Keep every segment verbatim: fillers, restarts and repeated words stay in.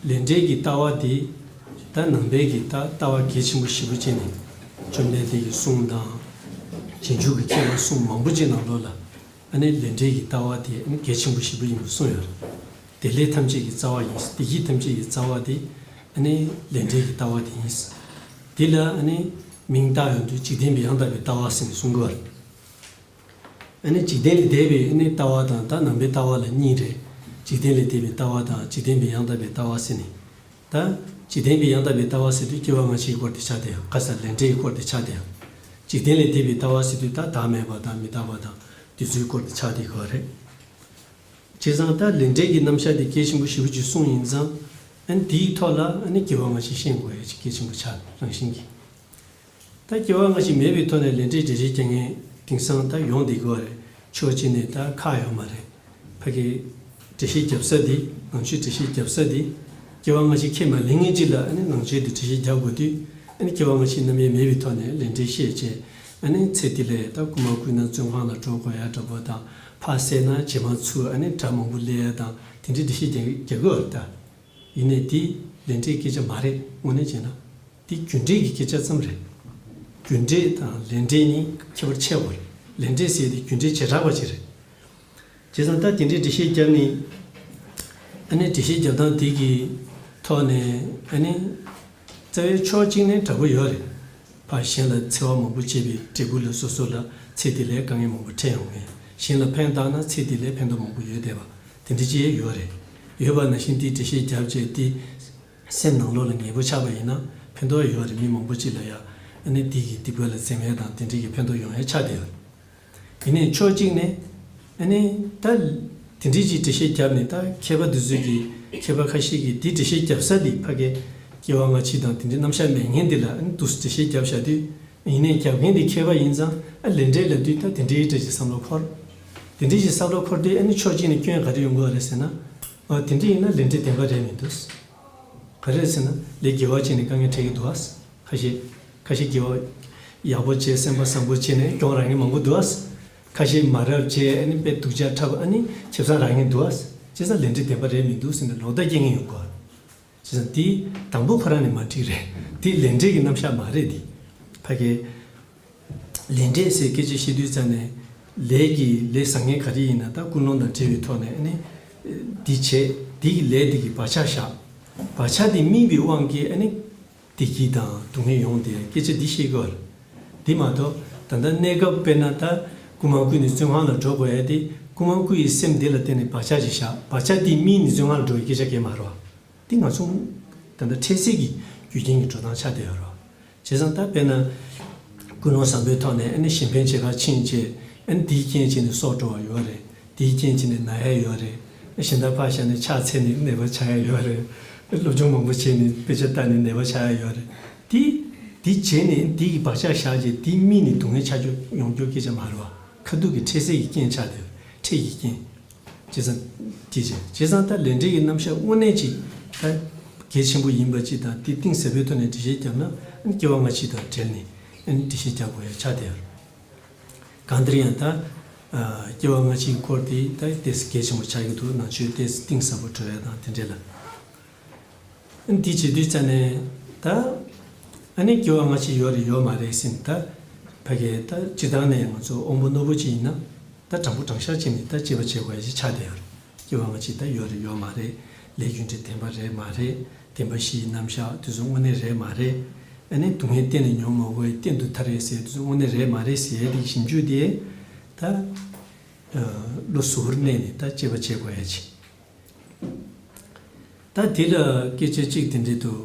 ལས་འབྲས་ཀྱི་ལྟ་བ་དེ་ད་ནང་པའི་གི་ད་ལྟ་བ་གལ་ཆེན་པོ་ཞེ་པོ་ཅིག་ནས་བཅོམ་ལྡན་འདས་ཀྱི་གསུང་དང་། རྗེས་འཇུག་གི་མཁས་པ་གསུང་མང་པོ་ཅིག་ནང་ལོགས་ལ་ཨ་ནི་ལས་འབྲས་ཀྱི་ལྟ་བ་དེ་ཨ་ནི་གལ་ཆེན་པོ་ཞེ་པོ་ཡིན་པ་གསུངས་ཡོད་རེད། བདེ་ལེགས་ཐམས་ཅད་ཀྱི་རྩ་བ་ཡིན། བདེ་སྐྱིད་ཐམས་ཅད་ཀྱི་རྩ་བ་དེ་ཨ་ནི་ལས་འབྲས་ཀྱི་ལྟ་བ་དེ་ཡིན། དེ་ལ་ཨ་ནི་མིང་བཏགས་ཡོང་དུས་འཇིག་རྟེན་པའི་ཡང་དག་པའི་ལྟ་བ་ཟེར་ནས་གསུང་གི་ཡོད་རེད། ཨ་ནི་འཇིག་རྟེན་ལས་འདས་པའི་ཨ་ནི་ལྟ་བ་དང་ད་ནང་པའི་ལྟ་བ་ལ་གཉིས་རེད། འཇིག་རྟེན་ལས་འདས་པའི་ལྟ་བ་དང་འཇིག་རྟེན་པའི་ཡང་དག་པའི་ལྟ་བ་ཟེར་ནས། ད་འཇིག་རྟེན་པའི་ཡང་དག་པའི་ལྟ་བ་ཟེར་དུས་སྐྱེ་བ་སྔ་ཕྱིའི་སྐོར་དེ་ཆགས་བསྡད་ཡོད། ཁ་སང་ལས་འབྲས་ཀྱི་སྐོར་དེ་ཆགས་བསྡད་ཡོད། འཇིག་རྟེན་ལས་འདས་པའི་ལྟ་བ་ཟེར་དུས་ད་བདག་མེད་པ་དང་མི་རྟག་པ་དང་དེ་ཚོའི་སྐོར་དེ་ཆགས་བསྡད་ཡོད་རེད། བྱས་ཙང་ད་ལས་འབྲས་ཀྱི་རྣམ་གཞག་དེ་གལ་ཆེན་པོ་ཞེ་པོ་ཅིག་གསུངས་ཡིན་ཙང་། ཨ་ནི་དེའི་ཐོག་ལ་ཨ་ནི་སྐྱེ་བ་སྔ་ཕྱི་ཤེས་དགོས་ཡ་ཅིག་གལ་ཆེན་པོ་ཆགས་རང་བཞིན་གྱིས། ད་སྐྱེ་བ་སྔ་ཕྱི་མེད་པའི་ཐོག་ནས་ལས་འབྲས་འགྲེལ་བཤད་རྒྱག་མཁན་དེང་སང་ད་ཡོང་བསྡད་ཀྱི་ཡོད་རེད། ཕྱོགས་གཅིག་ནས་ད་ཁག་ཡོད་མ་རེད། ཕ་གི་འགྲེལ་བཤད་རྒྱབ་ས་འདི། ནང་ཆོས་འགྲེལ་བཤད་རྒྱབ་ས་འདི། སྐྱེ་བ་སྔ་ཕྱི་ཁས་མ་ལེན་མཁན་གཅིག་ལ་ཨ་ནི་ནང་ཆོས་འདི་འགྲེལ་བཤད་རྒྱབ་དགོས་དུས། ཨ་ནི་སྐྱེ་བ་སྔ་ཕྱི་རྣམ་དབྱེ་མེད་པའི་ཐོག་ནས་ལས་འབྲས་བཤད་བྱས། ཨ་ནི་ཚེ་འདི་ལས་ད་རྐུན་མ་རྐུས་ན་བཙོན་ཁང་ལ་འགྲོ་དགོས་ཡ་འདྲ་པོ་དང་། ཕ་བསད་ན་བྱེ་མ་ཚུགས། ཨ་ནི་དགྲ་མང་པོ་སླེབས་ཡ་དང་དེ་འདྲའི་འགྲེལ་བཤད་རྒྱག་རྒྱག་གི་ཡོད་རེད་ད། ཡིན་ནའི་དེ་ལས་འབྲས་སྐད་ཆ་མ་རེད། དངོས་གནས་བྱས་ན། དེ་རྒྱུ་འབྲས་ཀྱི་སྐད་ཆ་ཙམ་རེད། རྒྱུ་འབྲས་དང་ལས་འབྲས་གཉིས་ཁྱད་པར་ཕྱེ་དགོས་རེད། ལས་འབྲས་ཟེར་དེ་རྒྱུ་འབྲས་བྱེ་བྲག་པ་ཅིག་རེད། བྱས་ཙང་ད་དེ་འདྲའི་འགྲེལ་བཤད་བརྒྱབ་ནས། ཨ་ནི་འགྲེལ་བཤད་རྒྱབ་སྟངས་དེ་གི་ཐོག་ནས་ཨ་ནི་རྩ་བའི་ཕྱོགས་གཅིག་ནས་དྲག་པོ་ཡོད་རེད། ཕར་གཞན་ལ་འཚེ་བ་མང་པོ་བྱས་པའི་འབྲས་བུ་ལ་སོ་སོ་ལ་ཚེ་འདི་ལ་དཀའ་ངལ་མང་པོ་འཕྲད་ཡོང་མཁན། གཞན་ལ་ཕན་བཏགས་ན་ཚེ་འདི་ལ་ཕན་ཐོགས་མང་པོ་ཡོད་བསྡད་པ་དེ་འདྲ་ཅིག་ཡོད་རེད། ཡོད་པ་ནང་བཞིན་དེའི་འགྲེལ་བཤད་བརྒྱབ་བྱས་དེ་སེམས་ནང་ལོགས་ལ་ངེས་པོ་ཆགས་པ་ཡིན་ན་ཕན་ཐོགས་ཡོད་རེད། མི་མང་པོ་ཅིག་ལ་ཡ་ཨ་ནི་དེ་གི་སྡིག་པ་ལ་འཛེམ་ཡས་དང་དེ་འདྲ་གི་ཕན་ཐོགས་ཡོང་ཡས་ཆགས་བསྡད་ཡོད་རེད། ཡིན་ནའི་ཕྱོགས་གཅིག་ནས་ཨ་ནི་ད་དེ་འདྲའི་ཅིག་འགྲེལ་བཤད་བརྒྱབ་ནས། ད་མཁས་པ་འདི་ཚོས་ཀྱི་མཁས་པ་ཁ་ཤས་ཀྱིས་དེ་འགྲེལ་བཤད་བརྒྱབ་ས་དེ་ཕ་གི་སྐྱེ་བ་སྔ་ཕྱི་དང་དེ་འདྲའི་རྣམ་གཞག་མེད་མཁན་དེ་ལ་ཨ་ནི་འདུག་སེ་འགྲེལ་བཤད་བརྒྱབ་བཞག་དུས། ཡིན་ནའི་རྒྱབ་མཁན་དེ་མཁས་པ་ཡིན་ཙང་ཨ་ལས་འབྲས་ལབ་དུས་ད་དེ་འདྲའི་འདྲ་ཅིག་བསམ་བློ་འཁོར། དེ་འདྲའི་ཅིག་བསམ་བློ་འཁོར་དུས་ཨ་ནི་ཕྱོགས་གཅིག་ནས་སྐྱོན་ག་རེ་ཡོང་གི་ཡོད་རེད་ཟེར་ན། ཨ་དེ་འདྲ་ཡིན་ན་ལས་འབྲས་བདེན་པ་རེད་མི་འདུག་ག་རེ་རེད་ཟེར་ན་ལས་དགེ་བ་བྱས་ནས་དཀའ་ངལ་འཕྲད་ཀྱི་འདུག་ཨ། ཁ་ཤས་ཁ་ཤས་དགེ་བ་ཡག་པོ་བྱས་སེམས་པ་བཟང་པོ་བྱས་ནས་གྱོང་རག་མཁན་མང་པོ་འདུག་ཨ། ཁ་ཤས་མ་རབས་བྱས་ཨ་ནི་དཔེ་སྡུག་ཅག་འཁྲབ་ཨ་ནི་ཁེ་བཟང་རག་མཁན་འདུག་ཨ། བྱས་ཙང་ལས་འབྲས་བདེན་པ་རེད་མི་འདུག་ཟེར་ནས་ལོག་ལྟ་སྐྱེ་མཁན་ཡོང་གི་ཡོད་རེད། བྱས་ཙང་དེ་དང་པོ་ཁོ་རང་ནས་མ་འགྲིག་རེད། དེ་ལས་འབྲས་ཀྱི་རྣམ་གཞག་མ་རེད་དེ། ཕ་གི་ལས་འབྲས་ཟེར་སྐད་ཆ་བཤད་དུས་ཙང་ནས་ལས་ཀྱི་ལས་བཟང་ངན་ག་རེ་ཡིན་ན་ད་ཀུན་སློང་དང་འབྲེལ་བའི་ཐོག་ནས་ཨ་ནི་འདི་བྱས། འདི་གི་ལས་འདི་གི་བག་ཆགས་བཞག་བག་ཆགས་འདི་སྨིན་པའི་དབང་གིས་ཨ་ནི་བདེ་སྐྱིད་དང་སྡུག་བསྔལ་ཡོང་དེ་སྐད་ཆ་འདི་བཤད་ཀྱི་ཡོད་རེད། འདི་མ་གཏོགས་ད་ལྟ་གནས་སྐབས་དཔེར་ན་ད་རྐུན་མ་རྐུས་ནས་བཙོན་ཁང་ལ་འགྲོ་དགོས་ཡ་དེ་རྐུན་མ་རྐུ་ཡི་སེམས་དེ་ལ་བརྟེན་ནས་བག་ཆགས་ཅིག་བཞག་བག་ཆགས་འདི་སྨིན་ནས་བཙོན་ཁང་ལ་འགྲོ་བའི་སྐད་ཆ་གང་ཡང་མ་རེད་བ། འདི་ང་ཚོ་ད་ལྟ་འཕྲལ་སེལ་གྱི་རྒྱུ་རྐྱེན་གྱི་འགྲོ་སྟངས་ཆགས་བསྡད་ཡོད་རེད་བ། བྱས་ཙང་ད་དཔེར་ན། ཀུན་སློང་བཟང་པོའི་ཐོག་ནས་ཨ་ནི་གཞན་ཕན་བྱེད་གར་ཕྱིན་བྱས་ཨ་ནི་དེའི་རྐྱེན་བྱས་ནས་སྲོག་འགྲོ་བ་ཡོད་རེད། དེའི་རྐྱེན་བྱས་ནས་ན་ཡ་ཡོད་རེད། གཞན་དག་ཕར་བཞག་ནས་ཕྱག་འཚལ་ནས་ནད་པ་ཆགས་ཡ་ཡོད་རེད། སློབ་སྦྱོང་མང་པོ་བྱས་ནས་དཔེ་ཆ་ལྟ་ནས་ནད་པ་ཆགས་ཡ་ཡོད་རེད། དེ་དེ་བྱས་ནས་དེ་གི་བག་ཆགས་བཞག་རྗེས་དེ་སྨིན་ནས་སྡུག་བསྔལ་ཆགས་རྒྱུ་ཡོང་རྒྱུ་སྐད་ཆ་མ་རེད་བ། ཁ་ཐུག་གི་འཕྲལ་སེལ་གྱི་རྐྱེན་ཆགས་བསྡད་ཡོད། འཕྲལ་གྱི་རྐྱེན། བྱས་ཙང་། དེ་བྱས། བྱས་ཙང་ད་ལས་འབྲས་ཀྱི་རྣམ་གཞག་དངོས་གནས་ཅིག་ད་གལ་ཆེན་པོ་ཡིན་པ་ཅིག་དང་དེ་གཏིང་ཟབ་པོའི་ཐོག་ནས་འགྲེལ་བཤད་བརྒྱབ་ན་ཨ་ནི་སྐྱེ་བ་སྔ་ཕྱི་དང་འབྲེལ་ནས་ཨ་ནི་འགྲེལ་བཤད་རྒྱག་དགོས་ཡ་ཆགས་བསྡད་ཡོད། གང་ལྟར་ཡང་ད་ཨ་སྐྱེ་བ་སྔ་ཕྱིའི་སྐོར་དེ་ད་ཏོག་ཙམ་གལ་ཆེན་པོ་ཆགས་ཀྱི་འདུག་ནང་ཆོས་ཏོག་ཙམ་གཏིང་ཟབ་པོ་འགྲོ་ཡ་དང་དེ་འདྲ་ལ། ཨ་ནི་དེ་བྱེད་དུས་ཙ་ནས་ད་ཨ་ནི་སྐྱེ་བ་སྔ་ཕྱི་ཡོད་རེད་ཡོད་མ་རེད་ཟེར་ནས་ད་ཕ་གི་ད་སྤྱིར་བཏང་ནས་ང་ཚོ་དབང་པོ་རྣོ་པོ་ཅིག་ཡིན་ན་ད་དྲང་པོ་དྲང་བཞག་བྱས་ནས་ད་དཔྱད་པ་བྱེད་དགོས་ཡ་ཞིག་ཆགས་བསྡད་ཡོད་རེད། སྐྱེ་བ་སྔ་ཕྱི་ད་ཡོད་རེད་ཡོད་མ་རེད། ལས་རྒྱུ་འབྲས་བདེན་པ་རེད་མ་རེད། བདེན་པ་བཞིའི་རྣམ་གཞག་དེ་ཚོ་དངོས་གནས་རེད་མ་རེད། ཨ་ནི་སྡུག་བསྔལ་གཏན་ནས་མྱོང་མ་དགོས་གཏན་དུ་ཐར་རེད་ཟེར་དེ་ཚོ་དངོས་གནས་རེད་མ་རེད་ཟེར་ཡ་དེ་ཞིབ་འཇུག་དེ་ད་བློ་གཟུ་བོར་གནས་ནས་ད་དཔྱད་པ་བྱེད་དགོས་ཡ་ཅིག་ད་དེ་ལ་སྐད་ཆ་གཅིག་དེ་འདྲ་འདུག་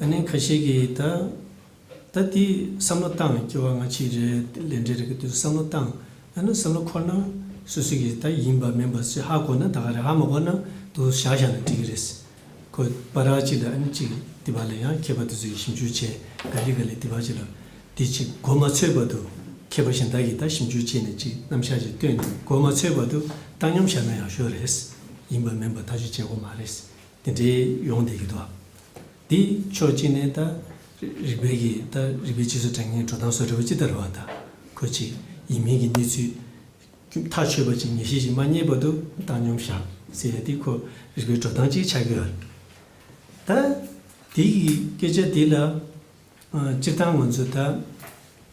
ཨ་ནི་ཁ་ཤས་ཀྱིས་ད་ད་དེ་བསམ་བློ་བཏང་། སྐྱེ་བ་སྔ་ཕྱི་རེད་ལས་འབྲས་རེད་གི་དུས་བསམ་བློ་བཏང་། ཨ་ནི་བསམ་བློ་འཁོར་ན་སོ་སོ་གིས་ད་ཡིན་པ་མིན་པ་སུས་ཧ་གོ་ན་ད་ག་རེད། ཧ་མ་གོ་ན་དུ་བཞག་བཞག་ན་འགྲིག་གི་རེད། ཁོ་པ་ར་གཅིག་ལ་ཨ་ནི་གཅིག་དེ་བ་ལ་ཡང་མཁས་པ་དེ་ཚོ་གིས་ཞིབ་འཇུག་བྱས་ག་ལེ་ག་ལེ་དེ་བ་གཅིག་ལ་དེ་གཅིག་གོ་མ་ཆོད་བར་དུ་མཁས་པ་གཞན་དག་གིས་ད་ཞིབ་འཇུག་བྱས་ནས་གཅིག་རྣམ་གཞག་ཅིག་བཏོན་ནས་གོ་མ་ཆོད་བར་དུ་བཏང་སྙོམས་བཞག་ན་ཡག་ཤོས་རེད། ཡིན་པ་མིན་པ་ཐག་གཅོད་བྱེད་དགོས་མ་རེད། དེ་འདྲའི་ཡོང་བསྡད་ཀྱི་འདུག་དེ་ཕྱོགས་གཅིག་ནས་ད་རིག་པའི་གི་ད་རིག་པའི་སྤྱི་ཚོགས་དྲན་མཁན་འགྲོ་སྟངས་བཟོ་འདྲ་བོ་ཅིག་ལྟར་བ་ད་ཁོ་གཅིག་ཡིན་མིན་གྱི་གནས་ཚུལ་ཐག་ཆོད་པ་ཅིག་ངེས་ཤེས་ཅིག་མ་རྙེད་བར་དུ་བཏང་སྙོམས་བཞག་ཟེར་ཡ་དེ་ཁོ་རིག་པའི་འགྲོ་སྟངས་ཅིག་ཆགས་ཀྱི་ཡོད། ད་དེ་གི་སྐད་ཆ་དེ་ལ། ཨ། སྤྱིར་བཏང་ང་ཚོ་ད་ཨ་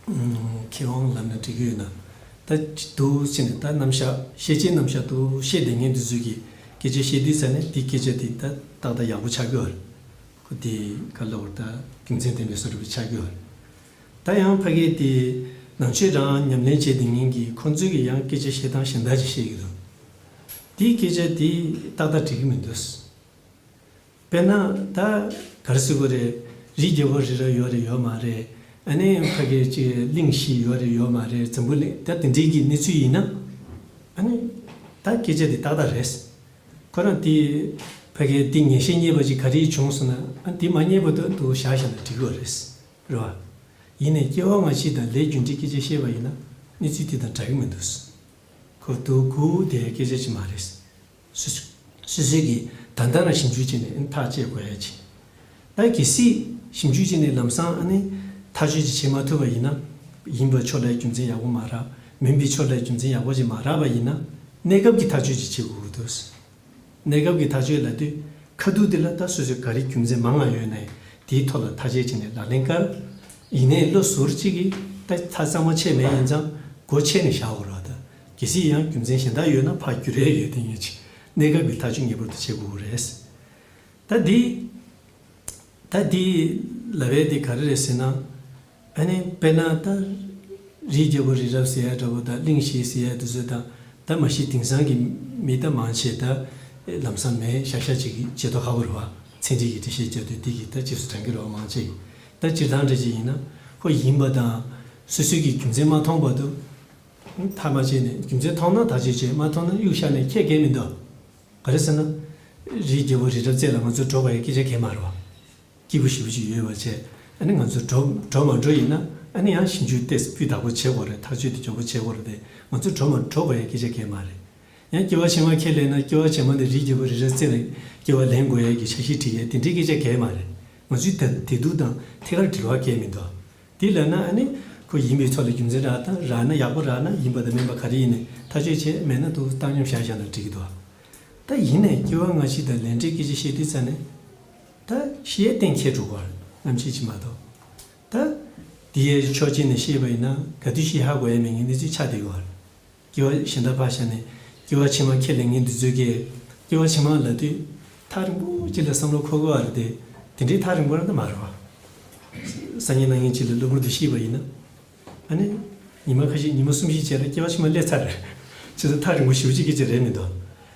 མཁས་དབང་ལབ་ན་འགྲིག་གི་ཡོད་ན། ད་འདུག་ཟེར་ནས་ད་རྣམ་གཞག་ཤེས་བྱའི་རྣམ་གཞག་འདུག་བཤད་བསྡད་མཁན་དེ་ཚོ་གི་སྐད་ཆ་བཤད་དུས་ཙ་ནས་དེ་སྐད་ཆ་དེ་ད་ཏག་ཏག་ཡག་པོ་ཆགས་ཀྱི་ཡོད་རེད། ཁོ་དེ་ག་ལབ་དགོས་རེད། ད་རྒྱུ་མཚན་ལྡན་པའི་བཟོ་འདྲ་པོ་ཆགས་ཀྱི་ཡོད་རེད། ད་ཡང་ཕ་གིའི་དེ་ནང་ཆོས་རང་ཉམས་ལེན་བྱས་བསྡད་མཁན་གྱི་ཁོང་ཚོས་ཀྱི་ཡང་སྐད་ཆ་བཤད་སྟངས་གཞན་དག་ཅིག་བཤད་ཀྱི་འདུག་དེའི་སྐད་ཆ་དེ་ཏག་ཏག་འགྲིག་གི་མི་འདུག་དཔེར་ན་ད་ག་རེ་ཟེར་དགོས་རེད། རིའི་རྒྱལ་པོ་རི་རབ་ཡོད་རེད་ཡོད་མ་རེད། ཨ་ནི་ཕ་གི་ཅིག་གླིང་བཞི་ཡོད་རེད་ཡོད་མ་རེད། འཛམ་བུ་གླིང་ད་དེ་འདྲའི་གི་གནས་ཚུལ་ཡིན་ན། ཨ་ནི་ད་སྐད་ཆ་དེ་ཏག་ཏག་རེད། ཁོ་རང་དེ་ཕ་གི་དེ་ངེས་ཤེས་རྙེད་པ་ཅིག་ག་རེ་བྱུང་སོང་ན། ཨ། དེ་མ་རྙེད་པ་དུ་དུ་བཞག་བཞག་ན་འགྲིག་གི་རེད། རེད་བ། ཡིན་ནའི་སྐྱེ་བ་སྔ་ཕྱི་དང་ལས་རྒྱུ་འབྲས་སྐད་ཆ་བཤད་པ་ཡིན་ན་གནས་ཚུལ་དེ་དང་འདྲ་གི་མི་འདུག་ཁོ་དུ་གུ་དེ་སྐད་ཆ་ཅིག་མ་རེད། སོ་སོ་སོ་སོས་ཀྱིས་ད་ལྟ་རང་ཞིབ་འཇུག་བྱས་ནས་ཐག་བཅད་དགོས་ཡ་ཅིག་ད་གལ་སྲིད་ཞིབ་འཇུག་བྱས་ནས་ལམ་སང་ཨ་ནི་ཐག་གཅོད་ཅིག་བྱེད་མ་ཐུབ་པ་ཡིན་ན། ཡིན་པའི་ཕྱོགས་ལ་རྒྱུ་མཚན་ཡག་པོ་མ་རག་མིན་པའི་ཕྱོགས་ལ་རྒྱུ་མཚན་ཡག་པོ་ཅིག་མ་རག་པ་ཡིན་ན། གནས་སྐབས་ཀྱི་ཐག་གཅོད་ཅིག་བྱེད་དགོས་ཀྱི་འདུག་གནས་སྐབས་ཀྱི་ཐག་གཅོད་ལབ་དུས་ཁ་ཐུག་དེ་ལ་ད་སོ་སོའི་ག་རེ་རྒྱུ་མཚན་མང་བ་ཡོད་ནའི་དེའི་ཐོག་ལ་ཐག་གཅོད་བྱས་ནས་ལག་ལེན་བཀར། ཡིན་ནའི་བློ་ཟུར་གཅིག་གིས་ད་ཐག་གཙང་མ་ཆད་མེད་ཡིན་ཙང་སྒོ་ཕྱེ་ནས་བཞག་དགོས་རེད་བ། ད་གལ་སྲིད་ཡང་རྒྱུ་མཚན་གཞན་དག་ཡོད་ན་ཕར་བསྒྱུར་ཡས་ཡོད། དེ་ཡིན་ཕྱིན་གནས་སྐབས་ཀྱི་ཐག་གཅོད་ངེས་པར་དུ་བྱེད་དགོས་རེད། ད་འདི། ད་འདི་ལབ་ཡས་དེ་ག་རེ་རེད་ཟེར་ན། ཨ་ནི་དཔེར་ན་ད་རིའི་རྒྱལ་པོ་རི་རབ་ཟེར་ཡ་འདྲ་པོ་དང་གླིང་བཞི་ཟེར་ཡ་དེ་ཚོ་དང་། ད་མ་གཞི་དེང་སང་གི་མི་ད་མང་ཆེ་ད་ལམ་སང་མེད་ཤག་ཤག་ཅིག་གི་བྱེད་དོ་ཁག་པོ་རེད་བ། ཚན་རིག་གི་འགྲེལ་བཤད་བརྒྱབ་དུས་འདི་གི་ད་རྗེས་སུ་འབྲང་གི་རེད་བ་མང་ཆེ་གི། ད་སྤྱིར་བཏང་འདྲ་ཅིག་ཡིན་ན་ཁོ་ཡིན་པ་དང་སོ་སོའི་གི་རྒྱུ་མཚན་མ་མཐོང་བར་དུ། ཐག་མ་བཅད་ནས་རྒྱུ་མཚན་མཐོང་ན་ཐག་གཅོད་བྱེད། མ་མཐོང་ན་གཡུག་བཞག་ནས་ཁྱད་གས་མི་འདུག་ག་རེ་ཟེར་ན། རིའི་རྒྱལ་པོ་རི་རབ་རྩེ་ལ་ང་ཚོ་འགྲོ་དགོས་ཡ་སྐད་ཆ་གས་མ་རེད་བ། སྐྱིད་པོ་ཞེ་པོ་ཅིག་ཡོད་པ་བྱས། ཨ་ནི་ང་ཚོ་འགྲོ་འགྲོ་མ་འགྲོ་ཡིན་ན། ཨ་ནི་ཡང་ཞིབ་འཇུག་ཏོག་ཙམ་སྤུས་དག་པོ་བྱེད་དགོས་རེད། ཐག་གཅོད་དེ་མགྱོགས་པོ་བྱེད་དགོས་རེད་དེ། ང་ཚོ་འགྲོ་མ་འགྲོ་དགོས་ཡ་སྐད་ཆ་གས་མ་རེད། ཡང་སྐྱེ་བ་ཕྱི་མ་ཁས་ལེན་ན་སྐྱེ་བ་རྗེས་མ་ནས་རིའི་རྒྱལ་པོ་རི་རབ་རྩེ་ལ་སྐྱེ་བ་ལེན་དགོས་ཡ་གི་འཆར་གཞི་སྒྲིག་ཡ་དེ་འདྲའི་སྐད་ཆ་གས་མ་རེད། ང་ཚོའི་ད་བདེ་སྡུག་དང་ཐད་ཀར་འབྲེལ་བ་གས་མི་འདུག་དེ་ལབ་ན་ཨ་ནི་ཁོ་ཡིན་པའི་ཕྱོགས་ལ་རྒྱུ་མཚན་རག་དང་རག་ན་ཡག་པོ་རག་ན་ཡིན་པ་དང་མིན་པ་ག་རེ་ཡིན་ནའི་ཐག་གཅོད་བྱས། མེད་ན་འདུག་བཏང་སྙོམས་བཞག་བཞག་ན་འགྲིག་གི་འདུག་ད་ཡིན་ནའི་སྐྱེ་བ་སྔ་ཕྱི་དང་ལས་འབྲས་སྐད་ཆ་བཤད་དུས་ཙ་ནས། ད་ཤི་ཡས་གཏན་འཁེལ་འགྲོ་གི་རེད། ནམ་ཤི་ཅིག་མ་གཏོགས། ད་དེ་ཡའི་ཕྱོགས་གཅིག་ནས་བཤད་པ་ཡིན་ན་ག་དུས་ཤི་ཧ་གོ་ཡ་མེད་མཁན་གནས་ཚུལ་ཆགས་བསྡད་ཡོད་རེད། སྐྱེ་བ་གཞན་དག་ཕར་བཞག་ནས་སྐྱེ་བ་ཕྱི་མ་ཁས་ལེན་མཁན་དེ་ཚོས་ཀྱིས་སྐྱེ་བ་ཕྱི་མ་ལབ་དུས་ཐག་རིང་པོ་ཅིག་ལ་བསམ་བློ་འཁོར་གི་ཡོད་རེད་དེ། དེ་འདྲའི་ཐག་རིང་པོ་རང་ད་མ་རེད་བ། སང་ཉིན་གནངས་ཉིན་ཅིག་ལ་གློ་བུར་དུ་ཤི་བ་ཡིན་ན། ཨ་ནི་ཉི་མ་ཁ་ཤས་ཉི་མ་གསུམ་བཞི་རྗེས་ལ་སྐྱེ་བ་ཕྱི་མ་སླེབས་ཚར་རེད། བྱས་ཙང་ཐག་རིང་པོ་ཞེ་པོ་ཅིག་སྐད་ཆ་རེད་མི་འདུག་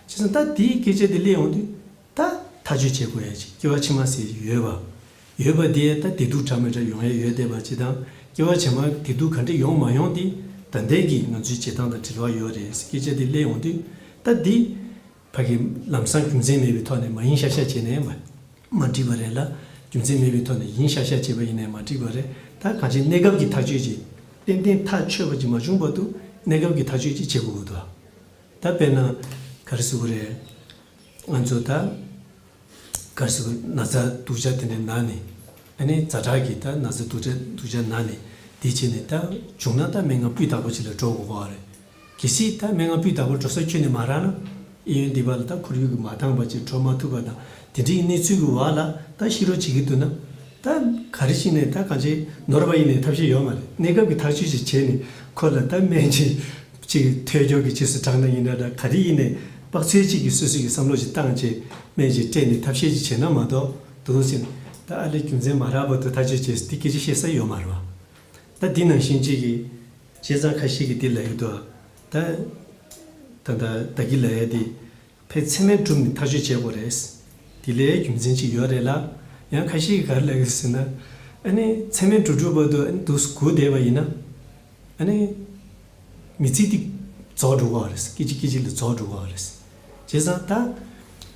བྱས་ཙང་ད་དེའི་སྐད་ཆ་དེ་སླེབས་ཡོང་དུས། ད་ཐག་གཅོད་བྱེད་དགོས་ཡ་ཅིག་སྐྱེ་བ་ཕྱི་མ་ཟེར་ཡོད་པ། ཡོད་པ་དེ་ད་བདེ་སྡུག་འདྲ་མི་འདྲ་ཡོང་ཡ་ཡོད་བསྡད་པ་ཅིག་དང་། སྐྱེ་བ་རྗེས་མ་བདེ་སྡུག་ག་འདྲ་ཡོང་མ་ཡོང་དེ་ད་ལྟའི་གི་ང་ཚོའི་བྱེད་སྟངས་དང་འབྲེལ་བ་ཡོད་རེད་ཟེར་སྐད་ཆ་དེ་སླེབས་ཡོང་དུས། ད་འདི་ཕ་གི་ལམ་སང་རྒྱུ་མཚན་མེད་པའི་ཐོག་ནས་མ་ཡིན་ཤག་ཤག་བྱས་ནས་མ་མ་འགྲིག་པ་རེད་ལ། རྒྱུ་མཚན་མེད་པའི་ཐོག་ནས་ཡིན་ཤག་ཤག་བྱས་པ་ཡིན་ནའི་མ་འགྲིག་པ་རེད། ད་གང་ཅི་གནས་སྐབས་ཀྱི་ཐག་གཅོད་ཅིག་ཏན་ཏན་ཐག་ཆོད་པ་ཅིག་མ་བྱུང་བར་དུ་གནས་སྐབས་ཀྱི་ཐག་གཅོད་ཅིག་བྱེད་དགོས་ཀྱི་འདུག་ད་དཔེར་ན་ག་རེ་ཟེར་དགོས་རེད། ང་ཚོ་ད་ག་རེ་ཟེར་དགོས། ན་ཚ་སྡུག་ཅག་དེ་འདྲ་ན་ནས། ཨ་ནི་ཛ་དྲག་གི་ད་ན་ཚ་སྡུག་ཅག་སྡུག་ཅག་ན་ནས་དེ་བྱས་ནས་ད་བྱུང་ན་ད་སྨན་ཁང་སྤུས་དག་པོ་ཅིག་ལ་འགྲོ་དགོས་ཀྱི་རེད། གལ་སྲིད་ད་སྨན་ཁང་སྤུས་དག་པོ་འགྲོ་ས་ཁྱོན་ནས་མ་རག་ན། ཨེ་ཡོན་སྡེ་པ་ལ་ད་ཁོར་ཡུག་གིས་མ་འདང་བ་ཅིག་འགྲོ་མ་ཐུབ་པ་དང་དེ་འདྲའི་གནས་ཚུལ་གྱི་འོག་ལ་ད་ཤི་རོགས་བྱེད་ཀྱི་འདུག་ན། ད་ག་རེ་བྱས་ནས་ད་གང་ཅི་ནོར་བ་ཡིན་ནའི་ཐབས་ཤེས་ཡོད་མ་རེད། གནས་སྐབས་ཀྱི་ཐག་གཅོད་ཅིག་བྱས་ནས་ཁོ་ལ་ད་སྨན་ཅིག་ཅིག་ཐོལ་རྒྱག་གི་རྗེས་སུ་འབྲངས་ན་ཡིན་ན་འདྲ། ག་རེ་ཡིན་ནའི་དཔག་ཚོད་ཅིག་གི་སོ་སོ་གི་བསམ་བློ་ཅིག་བཏང་བྱས་སྨན་ཅིག་སྤྲད་ནས་ཐབས་ཤེས་ཅིག་བྱས་ན་མ་གཏོགས་འདུག་ཟེར། ད་ཨ་ལས་རྒྱུ་མཚན་མ་རག་པ་འདུག་ཐག་གཅོད་བྱས་ཟེར་དེ་སྐད་ཆ་བཤད་ས་ཡོད་མ་རེད་བ། ད་འདི་ནང་བཞིན་ཅིག་གི་བྱས་ཙང་ཁ་ཤས་ཀྱིས་འདི་ལབ་ཀྱི་འདུག་ད་ད་ད་ད་གི་ལབ་ཡ་འདི། ཕའི་མཚན་སྨད་གྲུབ་ནས་ཐག་གཅོད་བྱེད་དགོས་རེད། དེ་ལའི་རྒྱུ་མཚན་ཅིག་ཡོད་རེད་ལ། ཡང་ཁ་ཤས་ཀྱིས་ག་རེ་ལབ་ཀྱི་ཟེར་ན། ཨ་ནི་མཚན་སྨད་གྲུབ་གྲུབ་བར་དུ་ཨ་ནི་འདུག་སྒུག་བསྡད་པ་ཡིན་ན། ཨ་ནི་མི་ཚེ་འདི་རྫོགས་འགྲོ་གི་རེད། སྐད་ཅིག་སྐད་ཅིག་ལ་རྫོགས་འགྲོ་གི་རེད། བྱས་ཙང་ད་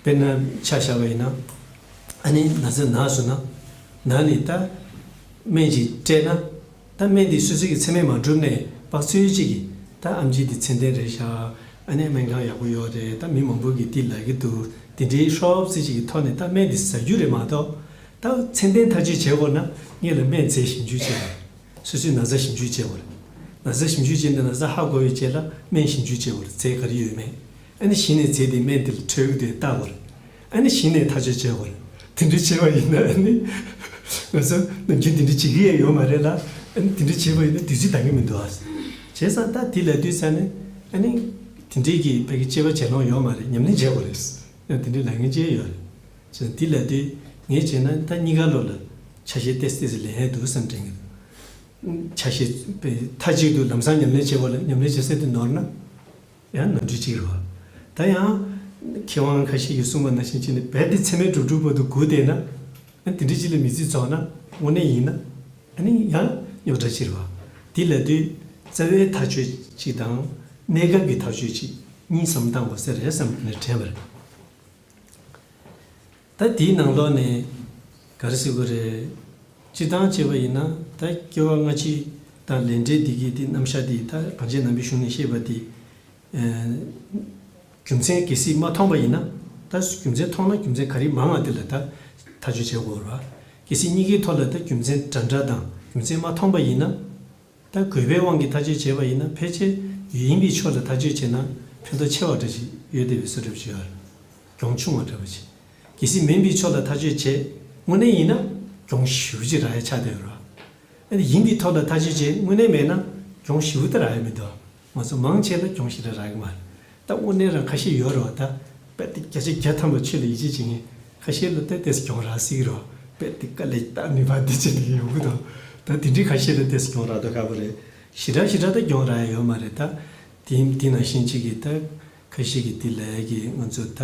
དཔེར་ན་ཆ་བཞག་པ་ཡིན་ན། ཨ་ནི་ན་ཚ་ན་སོང་ན། ན་ནས་ད་སྨན་ཅིག་སྤྲད་ན། ད་སྨན་འདི་སོ་སོ་གི་མཚན་སྨད་མ་གྲུབ་ནས་དཔག་ཚོད་ཅིག་གིས་ད་ཨེམ་ཆི་འདི་ཚད་ལྡན་རེད་ཤག་ཨ་ནི་སྨན་ཁང་ཡག་པོ་ཡོད་རེད། ད་མི་མང་པོ་གིས་འདི་ལབ་ཀྱི་འདུག་དེ་འདྲའི་ཧྲོབ་ཙི་ཅིག་གི་ཐོག་ནས་ད་སྨན་འདི་ཟ་རྒྱུ་རེད་མ་གཏོགས། ད་ཚད་ལྡན་ཐག་གཅོད་བྱེད་དགོས་ན་སྔོན་ལ་སྨན་རྫས་ཞིབ་འཇུག་བྱེད་དགོས། སོ་སོའི་ན་ཚ་ཞིབ་འཇུག་བྱེད་དགོས་རེད། ན་ཚ་ཞིབ་འཇུག་བྱས་ནས་ན་ཚ་ཧ་གོ་བའི་རྗེས་ལ་སྨན་ཞིབ་འཇུག་བྱེད་དགོས་རེད། རྫས་ག་རེ་ཡོད་མེད། ཨ་ནི་གཞི་ནས་རྫས་དེ་སྨན་དེ་ལ་འཕྲོད་ཀྱི་འདུག་ལྟ་དགོས་རེད། ཨ་ནི་གཞི་ནས་ཐག་གཅོད་བྱེད་དགོས་རེད། དེ་འདྲ་བྱས་པ་ཡིན་ན་ཨ་ནི་ང་ཚོ་ནམ་རྒྱུན་དེ་འདྲ་བྱེད་ཀྱི་ཡ་ཡོད་མ་རེད་ལ། ཨ་ནི་དེ་འདྲ་བྱས་པ་ཡིན་ན་དུས་ཚོད་འདང་གི་མི་འདུག་ཨ། བྱས་ཙང་ད་དེ་ལབ་དུས་ཙ་ནས་ཨ་ནི་དེ་འདྲའི་གི་ཕ་གི་དཔྱད་པ་བྱེད་ལོང་ཡོད་མ་རེད། ཉམས་ལེན་བྱེད་དགོས་རེད། ཡང་དེ་འདྲའི་ལབ་མཁན་ཅིག་ཡོད་རེད། བྱས་ཙང་དེ་ལབ་དུས་ངས་བྱས་ན་ད་གཉིས་ཀ་ལོག་ལ་ཆ་ཤས་ཏོག་ཙམ་ལེན་ཡ་འདུག་བསམ་དྲན་གི་འདུག་ཆ་ཤས་པའི་མཐའ་གཅིག་ཏུ་ལམ་སང་ཉམས་ལེན་བྱེད་པ་ལ་ཉམས་ལེན་བྱེད་ས་དེ་ནོར་ན། ཡང་ནོར་འཁྲུལ་གཅིག་རེད་བ། ད་ཡང་མཁས་དབང་ཁ་ཤས་ཀྱིས་གསུངས་པ་ནང་བཞིན་བྱས་ནས་རྦད་དེ་ཚད་མས་གྲུབ་གྲུབ་བར་དུ་སྒུག་བསྡད་ན། ཨ་དེ་འདྲ་ཅིག་ལ་མི་ཚེ་རྫོགས་ན་དངོས་གནས་ཡིན་ན་ཨ་ནི་ཡང་རྙོག་དྲ་ཅིག་རེད་བ། དེ་ལབ་དུས་རྩ་བའི་ཐག་གཅོད་ཅིག་དང་གནས་སྐབས་ཀྱི་ཐག་གཅོད་ཅིག་གཉིས་བསམ་བཏང་དགོས་ས་རེད་བསམ་ནས་དྲན་པ་རེད། ད་དེའི་ནང་ལོགས་ནས་ག་རེ་ཟེར་དགོས་རེད། སྤྱིར་བཏང་བྱས་པ་ཡིན་ན་ད་སྐྱེ་བ་སྔ་ཕྱི་དང་ལས་འབྲས་འདི་གའི་དེ་རྣམ་གཞག་དེ་ད་གངས་ཅན་ནང་པའི་གཞུང་ནས་བཤད་པ་དེ། རྒྱུ་མཚན་གལ་སྲིད་མ་མཐོང་བ་ཡིན་ན། ད་རྒྱུ་མཚན་མཐོང་ན་རྒྱུ་མཚན་ག་རེ་མང་བ་དེ་ལ་ད་ཐག་གཅོད་བྱེད་དགོས་རེད་བ། གལ་སྲིད་གཉིས་ཀའི་ཐོག་ལ་ད་རྒྱུ་མཚན་འདྲ་འདྲ་དང་རྒྱུ་མཚན་མ་མཐོང་བ་ཡིན་ན། ད་དགོས་པའི་དབང་གིས་ཐག་གཅོད་བྱས་པ་ཡིན་ན་ཕལ་ཆེར་ཡིན་པའི་ཕྱོགས་ལ་ཐག་གཅོད་བྱས་ན་ཕན་ཐོགས་ཆེ་བ་འདྲ་ཞིག་ཡོད་བསྡད་པའི་བཟོ་འདྲ་ཞིག་ཡོད་རེད། གྱོང་ཆུང་བ་འདྲ་བ་ཞིག་གལ་སྲིད་མིན་པའི་ཕྱོགས་ལ་ཐག་གཅོད་བྱས་དངོས་གནས་ཡིན་ན་གྱོང་ཞེ་པོ་ཅིག་རག་ཡ་ཆགས་བསྡད་ཡོད་རེད་བ། ཨ་ནི་ཡིན་པའི་ཐོག་ལ་ཐག་གཅོད་བྱས་དངོས་གནས་མེད་ན་གྱོང་ཞེ་པོ་ད་རག་ཡ་མི་འདུག་ང་ཚོ་མང་ཆེ་ལ་གྱོང་ཞེ་དྲག་རག་གི་མ་རེད། ད་དངོས་གནས་རང་ཁ་ཤས་ཡོད་རེད་བ། ད་དཔེ་དེ་བརྒྱ་ཆ་བརྒྱ་ཐམ་པ་ཆོས་ལ་ཡིད་ཆེས་བྱེད་མཁན་ཁ་ཤས་ལ་ད་ཏོག་ཙམ་གྱོང་རག་སྲིད་ཀྱི་རེད་བ། དཔེ་དེ་དཀའ་ལས་རྟག་ནུས་པ་འདི་བྱེད་ཀྱི་ཡོང་གི་འདུག་ད་དེ་འདྲའི་ཁ་ཤས་ལ་ཏོག་ཙམ་གྱོང་རག་མདོག་ཁ་པོ་རེད། ཞེ་དྲག་ཞེ་དྲག་ད་གྱོང་རག་ཡ་ཡོད་མ་རེད། ད་དེ་དེ་ནང་བཞིན་གཅིག་གིས་ད་ཁ་ཤས་ཀྱིས་དེ་ལས་ཀྱི་ང་ཚོ་ད་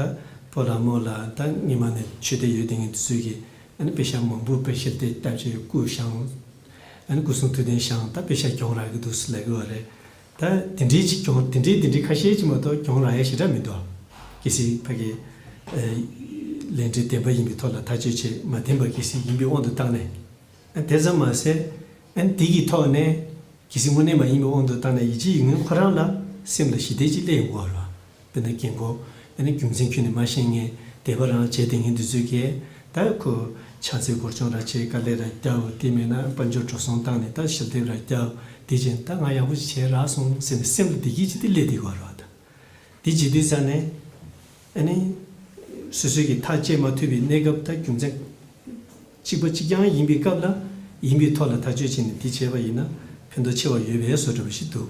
སྤོ་ལགས་རྨོ་ལགས་ད་སྔོན་མ་ནས་ཆོས་དད་ཡོད་དེ་ངས་དེ་ཚོས་ཀྱི་ཨ་ནི་པེ་ཤ་མང་པོ་པེ་ཤ་དེ་བཏབ་བྱས་སྐུ་བཞེངས། ཨ་ནི་སྐུ་གསུང་ཐུགས་རྟེན་བཞེངས། ད་པེ་ཤ་གྱོང་རག་གི་འདུག་ཟེར་ལབ་ཀྱི་ཡོད་རེད། ད་དེ་འདྲའི་ཅིག་གྱོང་དེ་འདྲའི་དེ་འདྲའི་ཁ་ཤས་ཅིག་མ་གཏོགས་གྱོང་རག་ཡ་ཞེ་དྲག་མི་འདུག་གལ་སྲིད་ཕ་གི་ལས་འབྲས་བདེན་པ་ཡིན་པའི་ཐོག་ལ་ཐག་གཅོད་བྱས། མ་བདེན་པ་གལ་སྲིད་ཡིན་པའི་དབང་དུ་བཏང་ནས། ཨ་དེ་ཙམ་མ་ཟད་ཨ་འདི་གི་ཐོག་ནས་གལ་སྲིད་དངོས་གནས་མ་ཡིན་པའི་དབང་དུ་བཏང་ནས་ཡིད་ཆེས་ཡོད་མཁན་ཁོ་རང་ལ་སེམས་ལ་ཞི་བདེ་ཅིག་སླེབས་ཡོང་གི་རེད་བ། དཔེར་ན་རྒན་གོག་ཨ་ནི་རྒྱུ་མཚན་ཁྱོན་ནས་མ་ཤེས་མཁན་དད་པ་རང་བྱས་བསྡད་མཁན་འདི་ཚོས་ཀྱིས་ད་ཁོ་ཕྱག་འཚལ་སྒོར་སྐྱོང་ར་བྱས། དཀའ་ལས་ར་བརྒྱབ། དེ་མེད་ན་དཔལ་འབྱོར་འགྲོ་སོང་བཏང་ནས་ད་ཞལ་འདེབས་ར་བརྒྱབ། དེ་བྱས་ད་ང་ཡག་པོ་ཞིག་བྱས་རག་སོང་ཟེར་ནས་སེམས་ལ་བདེ་སྐྱིད་ཅིག་དེ་སླེབས་བསྡད་ཀྱི་ཡོད་རེད་བ། ད་དེ་བྱེད་དུས་ཙ་ནས་ཨ་ནི་སོ་སོས་ཀྱི་ཐག་བཅད་མ་ཐུབ་པའི་གནས་སྐབས་ད་རྒྱུ་མཚན་གཅིག་པ་གཅིག་རྐྱང་ཡིན་པའི་སྐབས་ལ་ཡིན་པའི་ཐོག་ལ་ཐག་གཅོད་བྱས་ནས་དེ་བྱས་པ་ཡིན་ན་ཕན་ཐོགས་ཆེ་བ་ཡོད་པའི་བཟོ་འདྲ་བ་ཞིག་འདུག